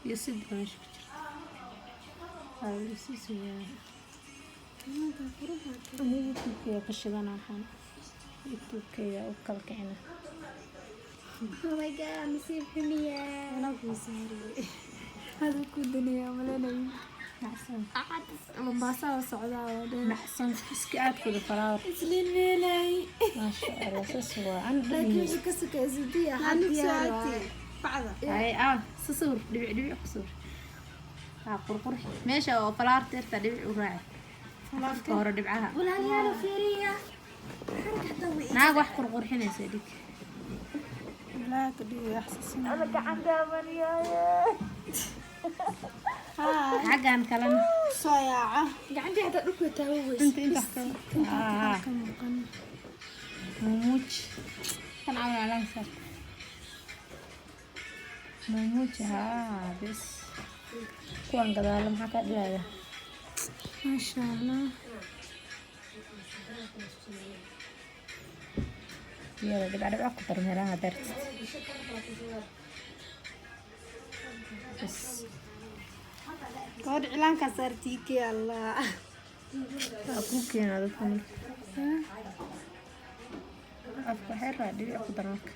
Iyo sid baa meesha ku jirta. Aa, weli sii sugaa. YouTube-kayga ka shidana, waxaan YouTube-kayga u kala kicina. Oh my God, nasiib xumiya. Anaa kuu saariyay. Hada ku daniya maleynayo. Macsan. Mombasa oo socdaa oo dhan. Macsan, iska aad kuda flower. Isliin meelay. Maasha Allah, saas waa an. Laakiin wuxuu ka sokay sidiya Anigu diyaar saati waaye. bacda. Ay, ah, si sawir dhibic dhibic ku sawir. Ha qurqurx meesha oo flower teerta, dhibic u raaci afka hore dhibcaha. Walaalayaal, fiiriya. Naag wax qurqurxinaysa dhig. Walaa ka dhigay xasuusin. Alla gacan gaabaniyaaye. Xaggan kalena. Soo yaaca. Gacantii hataa dhulka taagan weyse. Inta inta ah. Ka muuqan. Mumuuj kan camal calaan saar, mumuuj. Haa, bes, kuwan gadaalo maxaa kaa dhigaya? Maasha Allah. Iyada dhibca dhibca ku dar meelaha dartid, bes. Gabadh cilaanka saartiikii Allah. Waa kuu keenaa dadka marka afka waxay raa dhibic ku dar marka.